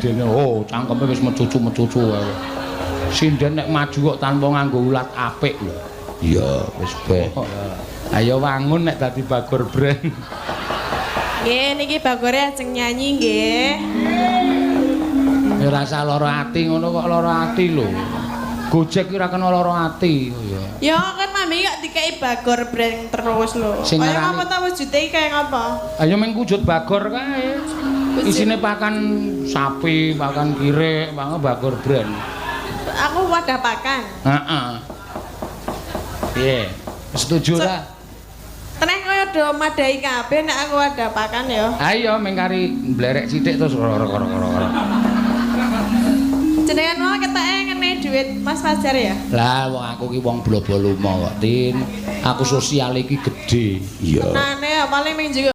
Sindene oh cangkeme wis mecucu-mecucu wae. Sinden nek maju kok tanpa nganggo ulat apik lho. Iya, wis ben. Ayo wangun nek dadi Bagor Brand. Nggih, niki Bagore ajeng nyanyi nggih. Ya ora usah lara ati ngono kok lara ati lho. Gojek ki ora kena lara ati. Oh iya. Ya kan mami kok dikei Bagor Brand terus lho. Sing Kaya ngarani- ngapa ta wujude iki kaya ngapa? Ayo meng wujud Bagor kae. Isine pakan sapi, pakan kirik, pakan Bagor Brand. Aku wadah pakan. Heeh. Piye? Setuju ora? Teneh kaya do madai kabeh nek aku wadah pakan ya. Ayo meng kari mblerek sithik terus ora. Jenengan mau keteke ngene duit Mas Fajar ya? Lah wong aku ki wong blobo lumo kok, Tin. Aku sosial iki gedhe. Iya. Tenane ya paling ming juga.